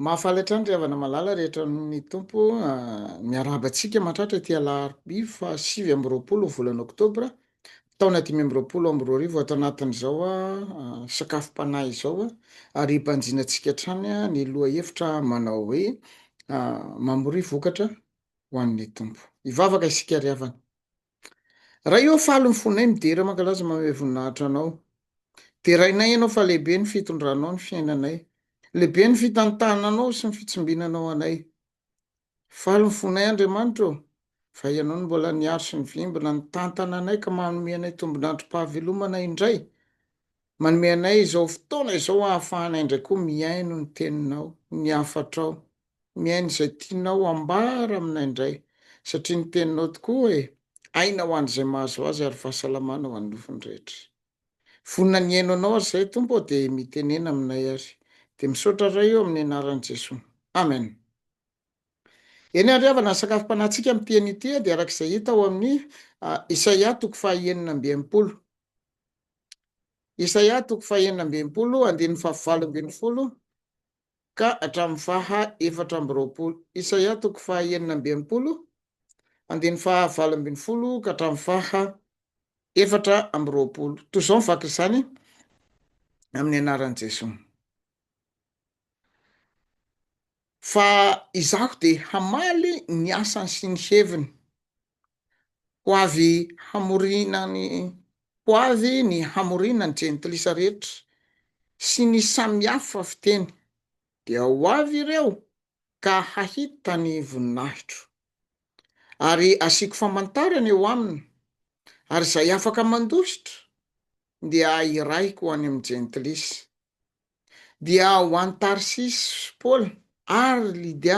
Mahafaly hatrany ry havana malala rehetra amin'ny Tompo. Miarahaba antsika mahatratra ity alarobia faha 29 ny volana oktobra taona 2025 ato anatin'izao sakafom-panahy izao ary hibanjinantsika hatrany ny lohahevitra manao hoe mamoria vokatra ho an'ny Tompo. Hivavaka isika ry havana. Ray ô, faly ny fonay midera mankalaza manome voninahitra Anao. Derainay Ianao fa lehibe ny fitondranao ny fiainanay. Lehibe ny fitantananao sy ny fitsimbinanao anay. Faly ny fonay Andriamanitra ô, fa Ianao no mbola niaro sy nivimbina nitantana anay ka manome anay tombon'androm-pahavelomana indray. Manome anay izao fotoana izao ahafahanay indray koa mihaino ny Teninao, ny hafatrao. Mihaino izay tianao ambara aminay indray, satria ny teninao tokoa e, aina ho an'izay mahazo azy ary fahasalamana ho an'ny nofony rehetra. Vonona ny hihaino anao ary izahay Tompo ô, dia mitenena aminay ary. Dia misaotra Ray ô amin'ny anaran'i Jesoa. Amen. Eny ary havana, ny sakafom-panahintsika amin'ity anio ity dia araka izay hita ao amin'ny Isaia toko faha 66. Isaia toko faha 66, andininy faha 18. ka hatramin'ny faha 24. Isaia toko faha 66, andininy faha 18 ka hatramin'ny faha 24. Toy izao ny vaky izany amin'ny anaran'i Jesoa. Fa izaho dia hamaly ny asany sy ny heviny. Ho avy hamorina ny ho avy ny hamorina ny jentilisa rehetra sy ny samihafa fiteny, dia ho avy ireo ka hahita ny voninahitro. Ary asiako famantarana eo aminy, ary izay afaka mandositra dia hirahiko ho any amin'ny jentilisa. Dia ho any Tarsisy sy Paoly ary Lydia,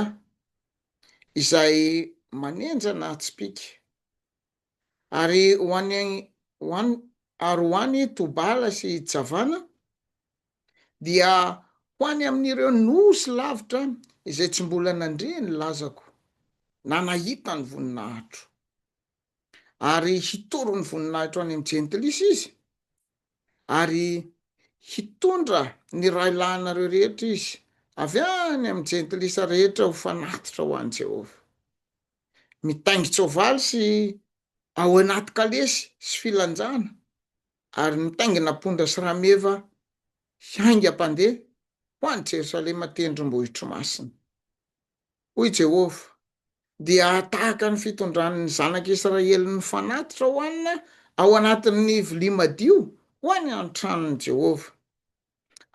izay manenjana tsipìka, ary ho any ho any ary ho any Tobala sy Javana, dia ho any amin'ireo nosy lavitra izay tsy mbola nandre ny lazako, na nahita ny voninahitro. Ary hitory ny voninahitro any amin'ny jentilisa izy, ary hitondra ny rahilahinareo rehetra izy avy any amin'ny jentilisa rehetra ho fanatitra ho an'i Jehovah. Mitaingin-tsoavaly sy ao anaty kalesy sy filanjana, ary mitaingina ampondra sy rameva haingam-pandeha ho any Jerosalema tendrombohitro masina. Hoy Jehovah, dia tahaka ny fitondran'ny zanak'Israely ny fanatitra hohanina ao anatin'ny vilia madio ho any an-tranon'i Jehovah.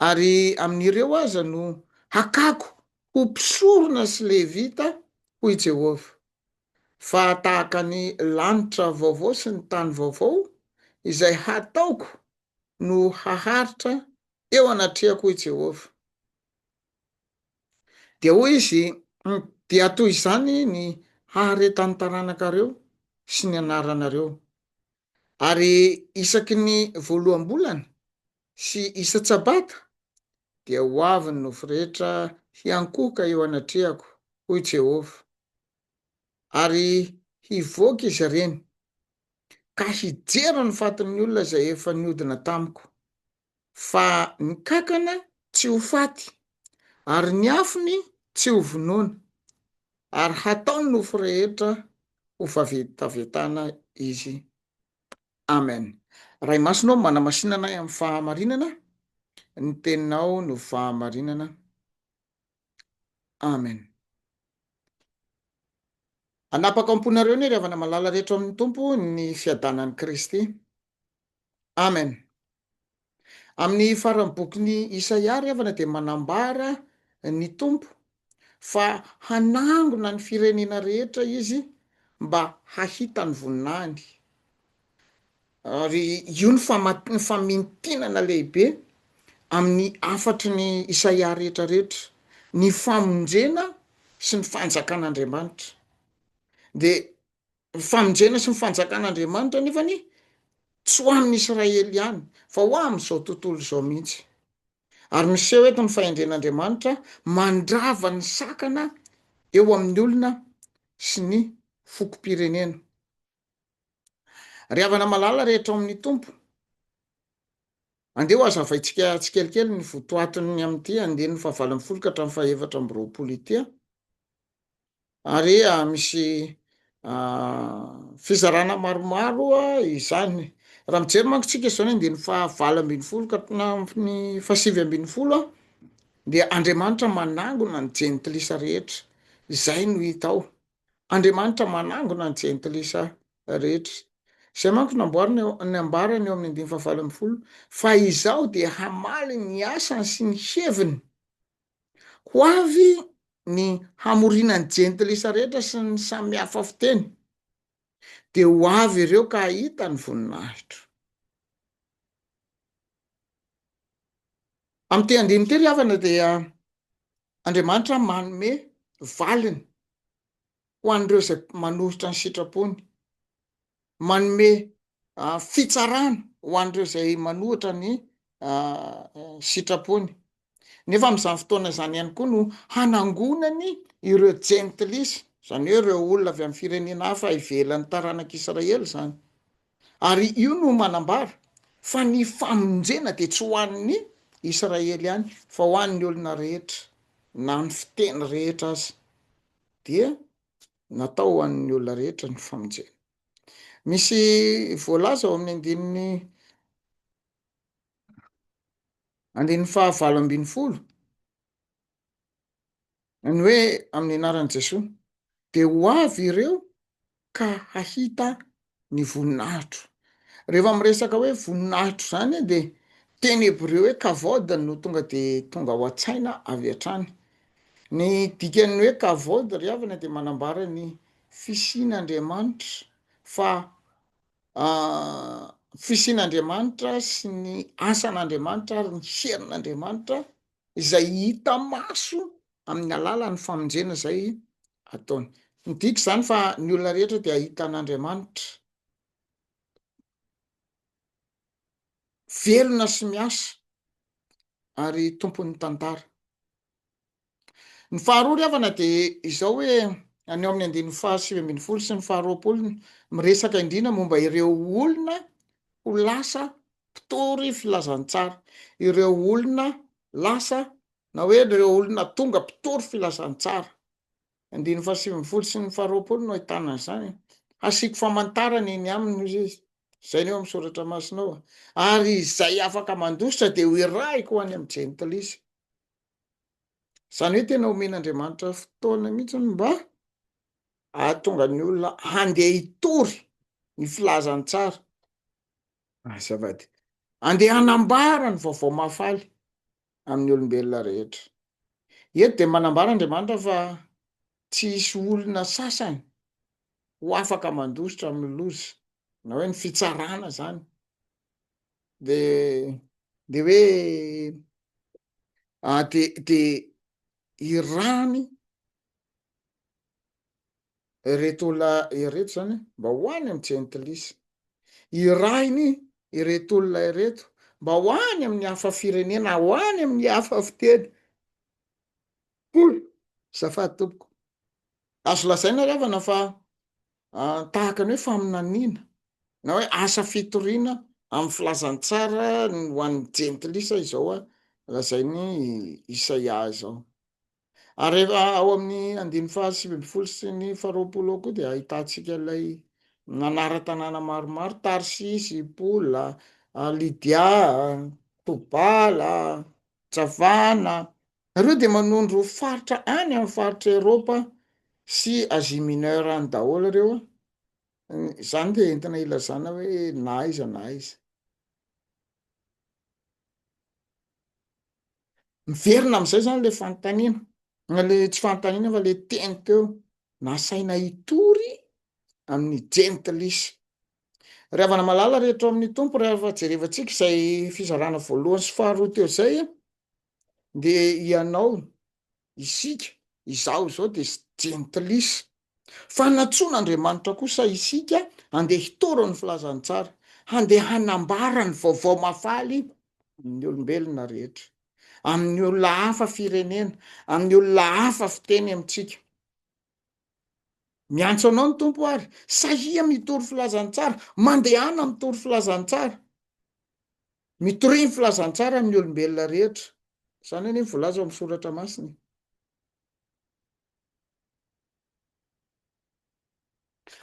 Ary amin'ireo aza no hakako ho mpisorona sy Levita, hoy Jehovah. Fa tahaka ny lanitra vaovao sy ny tany vaovao izay hataoko no haharitra eo anatrehako, hoy Jehovah. Dia hoy izy, Dia toy izany ny haharetan'ny taranakareo sy ny anaranareo. Ary isaky ny voaloham-bolana sy isa-tsabata dia ho avy ny nofo rehetra hiankohoka eo anatrehako, hoy Jehovah. Ary hivoaka izy ireny, ka hijery ny fatin'ny olona izay efa niodina tamiko. Fa ny kankana tsy ho faty, ary ny afony tsy ho vonoina, ary hataon'ny nofo rehetra ho fahavetavetana izy. Amen. Ray Masina ô, manamasina anay amin'ny fahamarinana, ny teninao no fahamarinana. Amen. Hanapaka am-ponareo anie ry havana malala rehetra ao amin'ny Tompo ny fiadanan'i Kristy. Amen. Amin'ny faran'ny bokin'i Isaia ry havana dia manambara ny Tompo fa hanangona ny firenena rehetra Izy mba hahita ny voninahiny. Ary io ny ny famintinana lehibe amin'ny hafatry ny Isaia rehetra rehetra, ny famonjena sy ny fanjakan'Andriamanitra. Dia Ny famonjena sy ny fanjakan'Andriamanitra anefa anie tsy ho amin'i Israely ihany fa ho amin'izao tontolo izao mihitsy. Ary miseho eto ny fahendren'Andriamanitra mandrava ny sakana eo amin'ny olona sy ny fokom-pirenena. Ry havana malala rehetra ao amin'ny Tompo. Andeha ho hazavaintsika tsikelikely ny votoatin'ny amin'ity andininy fahavalo ambin'ny folo ka hatramin'ny faha-24 ity a. Ary misy fizarana maromaro izany. Raha mijery manko tsika izao ny andininy faha-18 ka hatramin'ny faha-19 a, dia Andriamanitra manangona ny jentilisa rehetra. Izay no hita ao. Andriamanitra manangona ny jentilisa rehetra. Izay manko namboariny eo, nambarany eo amin'ny andininy fahavalo ambin'ny folo, fa izaho dia hamaly ny asany sy ny heviny. Ho avy ny hamoriana ny jentilisa rehetra sy ny samy hafa fiteny, dia ho avy ireo ka hahita ny voninahitro. Amin'ity andininy ity ry havana dia Andriamanitra manome valiny ho an'ireo izay manohitra ny sitrapony, manome fitsarana ho an'ireo izay manohitra ny sitrapony. Nefa amin'izany fotoana izany ihany koa no hanangonany ireo jentilisa, izany hoe ireo olona avy amin'ny firenena hafa ivelan'ny taranak'Israely izany. Ary io no manambara fa ny famonjena dia tsy ho an'ny Israely ihany fa ho an'ny olona rehetra, na ny fiteny rehetra aza dia natao ho an'ny olona rehetra ny famonjena. Misy voalaza ao amin'ny andininy andininy fahavalo ambin'ny folo ny hoe amin'ny anaran'i Jesoa dia ho avy ireo ka hahita ny voninahitro. Rehefa miresaka hoe voninahitro zany de teny hebreo hoe kavod no tonga de tonga ao an-tsaina avy hatrany. Ny dikan'ny hoe kavod ry havana de manambara ny fisian'Andriamanitra fa fisian'Andriamanitra sy ny asan'Andriamanitra ary ny herin'Andriamanitra izay hita maso amin'ny alalan'ny famonjena izay ataony. Midika izany fa ny olona rehetra dia hahita an'Andriamanitra velona sy miasa ary tompon'ny tantara. Ny faharoa ry havana dia izao hoe any ao amin'ny andininy faha-19 sy ny faha-20 miresaka indrindra momba ireo olona ho lasa mpitory filazantsara, ireo olona lasa na hoe ireo olona tonga mpitory filazantsara. Andininy faha-19 sy ny faha-20 no ahitana an'izany. Hasiako famantarana eny aminy hozy izy. Izay ny eo amin'ny soratra masina ao. Ary izay afaka mandositra dia ho irahiko ho any amin'ny jentilisa. Izany hoe tena omen'Andriamanitra fotoana mihitsy mba hahatonga ny olona handeha hitory ny filazantsara. Azafady. Andeha hanambara ny vaovao mahafaly amin'ny olombelona rehetra. Eto dia manambara Andriamanitra fa tsy hisy olona sasany ho afaka mandositra amin'ny loza, na hoe ny fitsarana zany. De de hoe de de irany ireto olona ireto zany mba ho any amin'ny jentilisa. Irahiny ireto olona ireto mba ho any amin'ny hafa firenena, ho any amin'ny hafa fiteny. Hoy, azafady tompoko. Azo lazaina ry havana fa tahaka ny hoe faminaniana na hoe asa fitoriana amin'ny filazantsara ho an'ny jentilisa izao lazain'i Isaia izao. Ary rehefa ao amin'ny andininy faha-19 sy ny faha-20 ao koa dia ahitantsika ilay nanaran-tanàna maromaro, Tarsisy, Pola, Lydia, Tobala, Javana. Ireo dia manondro faritra any amin'ny faritra Eropa sy Asie Mineure any daholo ireo. Izany dia entina ilazana hoe na aiza na aiza. Miverina am'izay zany le fanontaniana, na le tsy fanontaniana fa le teny teo, nasaina hitory amin'ny jentilisa. Ry havana malala rehetra ao amin'ny Tompo, rehefa jerevantsika izay fizarana voalohany sy faharoa teo izay, de ianao, isika, izaho izao de jentilisa. Fa nantsoin'Andriamanitra kosa isika handeha hitory ny filazantsara, handeha hanambara ny vaovao mahafaly amin'ny olombelona rehetra, amin'ny olona hafa firenena, amin'ny olona hafa fiteny amintsika. Miantso anao ny Tompo ary sahia mitory filazantsara, mandehana mitory filazantsara. Mitoria ny filazantsara amin'ny olombelona rehetra. Izany anie ny voalaza ao amin'ny soratra masina e.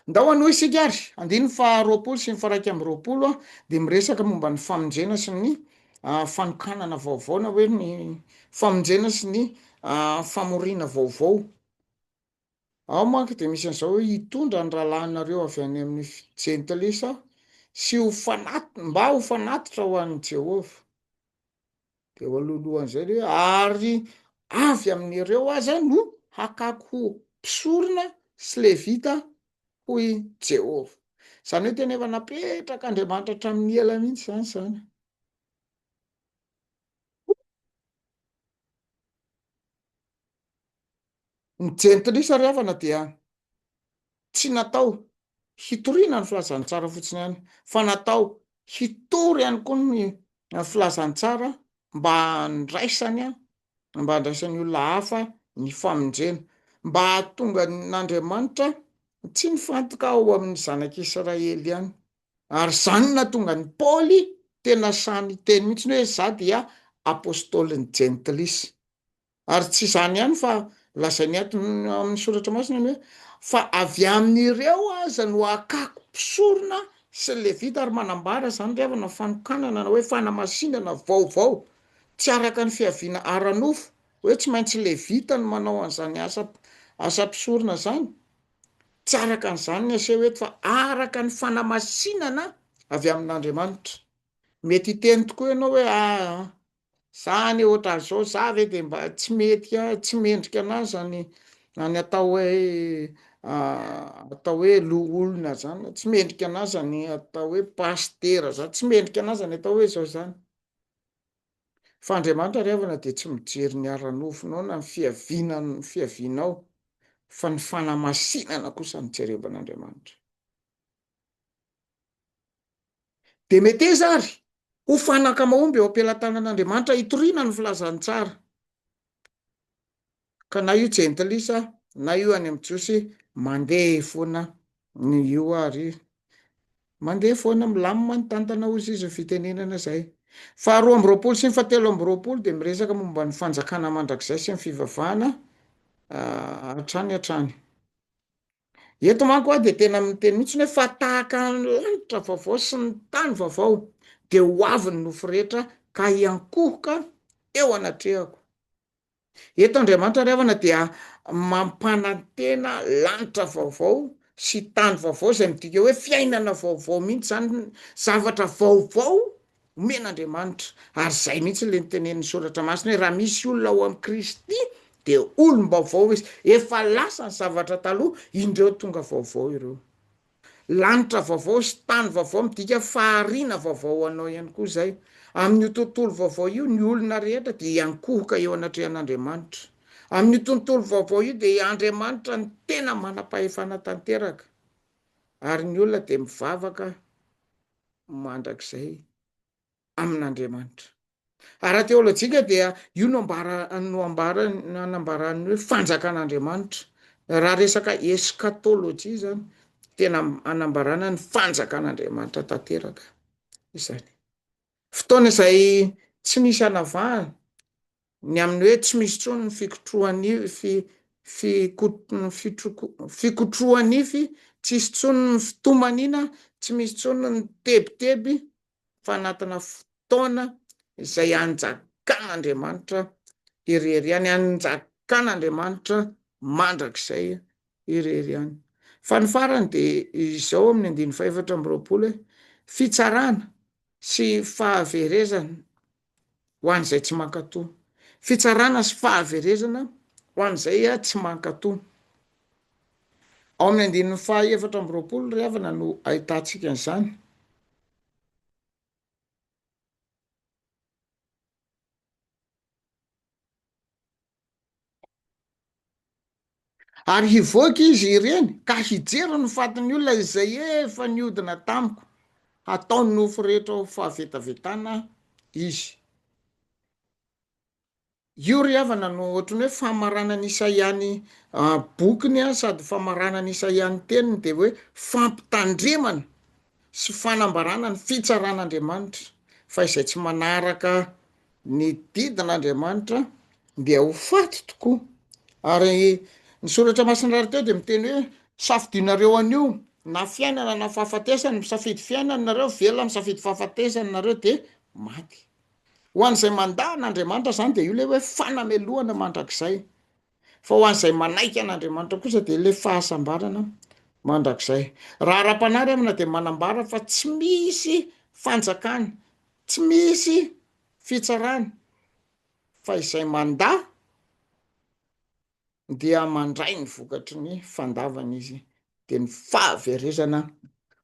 Ndao hanohy isika ary, andininy faha 20 sy ny faha 21 dia miresaka momba ny famonjena sy ny fanokanana vaovao na hoe ny famonjena sy ny famoriana vaovao. Ao manko dia misy an'izao hoe hitondra ny rahalahinareo avy any amin'ny jentilisa aho sy ho fanat- mba ho fanatitra ho an'i Jehovah. Dia eo alohalohan'izay le hoe ary avy amin'ireo aza no hakako ho mpisorona sy levita hoy Jehovah. Izany hoe tena efa napetrak'Andriamanitra hatramin'ny ela mihitsy izany izany. Ny jentilisa ry havana dia tsy natao hitoriana ny filazantsara fotsiny ihany fa natao hitory ihany koa ny filazantsara mba handraisany mba handraisan'ny olona hafa ny famonjena, mba hahatonga an'Andriamanitra tsy nifantoka ao amin'ny zanak'Israely ihany. Ary izany no nahatonga an'i Paoly tena sahy niteny mihitsy hoe za dia apôstôlin'ny jentilisa. Ary tsy izany ihany fa lazainy ato amin'ny soratra masina ny hoe fa avy amin'ireo aza no hakako mpisorona sy levita ary manambara izany ry havana fanokanana na hoe fanamasinana vaovao tsy araka ny fiaviana ara-nofo hoe tsy maintsy levita no manao an'izany asa asa mpisorona izany tsy araka an'izany ny aseho eto fa araka ny fanamasinana avy amin'Andriamanitra. Mety hiteny tokoa ianao hoe aa Za anie ohatran'izao, za ve de mba tsy mety a, tsy mendrika anah zany ny atao hoe atao hoe loholona zany, tsy mendrika anah zany atao hoe pasitera zany, tsy mendrika anah zany atao hoe zao zany. Fa Andriamanitra ry havana de tsy mijery ny ara-nofonao na ny fiaviana ny fiavianao fa ny fanamasinana kosa no jerevan'Andriamanitra. Dia meteza ary ho fanaka mahomby eo am-pelatanan'Andriamanitra hitoriana ny filazantsara. Ka na io jentilisa na io any amin'ny Jiosy, mandeha foana ny io ary mandeha foana, milamina ny tantana hozy izy ny fitenenana izay. Faharoa amby roapolo sy ny fahatelo amby roapolo dia miresaka momba ny fanjakana mandrakizay sy ny fivavahana hatrany hatrany. Eto manko aho dia tena miteny mihitsy hoe fa tahaka ny lanitra vaovao sy ny tany vaovao dia ho avy ny nofo rehetra ka hiankohoka eo anatrehako. Eto Andriamanitra ry havana dia mampanantena lanitra vaovao sy tany vaovao izay midika hoe fiainana vaovao mihitsy zany, zavatra vaovao omen'Andriamanitra. Ary izay mihitsy ilay notenenin'ny Soratra Masina hoe raha misy olona ao amin'i Kristy dia olom-baovao izy. Efa lasa ny zavatra taloha, indreo tonga vaovao ireo. Lanitra vaovao sy tany vaovao midika fahariana vaovao ho anao ihany koa izay. Amin'io tontolo vaovao io, ny olona rehetra dia hiankohoka eo anatrehan'Andriamanitra. Amin'io tontolo vaovao io dia Andriamanitra no tena manam-pahefana tanteraka. Ary ny olona dia mivavaka mandrakizay amin'Andriamanitra. Ara-teolojika dia io no ambara no ambara anambaran'ny hoe fanjakan'Andriamanitra. Raha resaka eskatolojia izany, tena anambarana ny fanjakan'Andriamanitra tanteraka izany. Fotoana izay tsy misy anavahana, Ny amin'ny hoe tsy misy intsony ny fikotroha-nify, fikotroha-nify, tsy hisy intsony ny fitomaniana, tsy misy intsony ny tebiteby, fa anatina fotoana izay hanjakan'Andriamanitra irery ihany, hanjakan'Andriamanitra mandrakizay irery ihany. Fa ny farany dia izao amin'ny andininy faha-24 hoe, fitsarana sy fahaverezana ho an'izay tsy mankatò. Fitsarana sy fahaverezana ho an'izay tsy mankatò. Ao amin'ny andininy faha 24 ry havana no ahitantsika an'izany. Ary hivoaka izy ireny ka hijery ny fatin'ny olona izay efa niodina tamiko, hataon'ny nofo rehetra ho fahavetavetana izy. Io ry havana no ohatran'ny hoe famaranan'i Isaia ny bokiny sady famaranan'i Isaia ny teniny dia hoe fampitandremana sy fanambarana ny fitsaran'Andriamanitra. Fa izay tsy manaraka ny didin'Andriamanitra dia ho faty tokoa. Ary ny soratra masina rahateo dia miteny hoe safidinareo anio na fiainana na fahafatesana, misafidy fiainana nareo velona, misafidy fahafatesana nareo dia maty. Ho an'izay mandà an'Andriamanitra izany dia io ilay hoe fanamelohana mandrakizay. Fa ho an'izay manaiky an'Andriamanitra kosa dia ilay fahasambarana mandrakizay. Raha ara-panahy ry havana dia manambara fa tsy misy fanjakana, tsy misy fitsarana fa izay mandà dia mandray ny vokatry ny fandavana izy, dia ny fahaverezana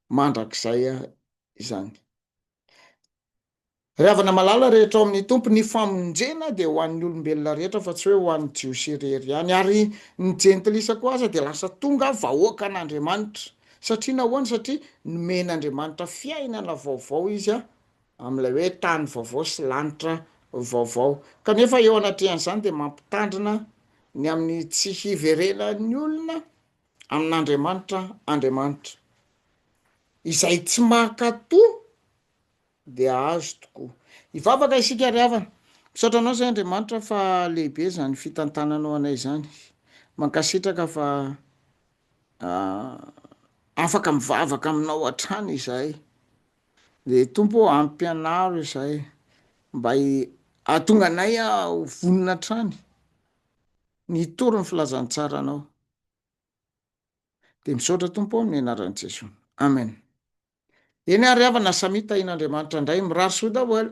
mandrakizay izany. Ry havana malala rehetra ao amin'ny Tompo, ny famonjena dia ho an'ny olombelona rehetra fa tsy hoe ho an'ny Jiosy irery ihany. Ary ny jentilisa koa aza dia lasa tonga vahoakan'Andriamanitra. Satria nahoana? Satria nomen'Andriamanitra fiainana vaovao izy amin'ilay hoe tany vaovao sy lanitra vaovao. Kanefa eo anatrehan'izany dia mampitandrina ny amin'ny tsy hiverenan'ny olona amin'Andriamanitra Andriamanitra. Izay tsy mankatò dia azo tokoa. Hivavaka isika ry havana. Misaotra anao zay Andriamanitra fa lehibe izany fitantananao anay izany. Mankasitraka fa afaka mivavaka aminao hatrany izahay. Dia Tompo ô ampianaro izahay mba hahatonga anay ho vonona hatrany ny hitory ny filazantsaranao. Dia misaotra Tompo ô amin'ny anaran'i Jesoa. Amen. Eny ary havana samia tahin'Andriamanitra indray mirary soa daholo.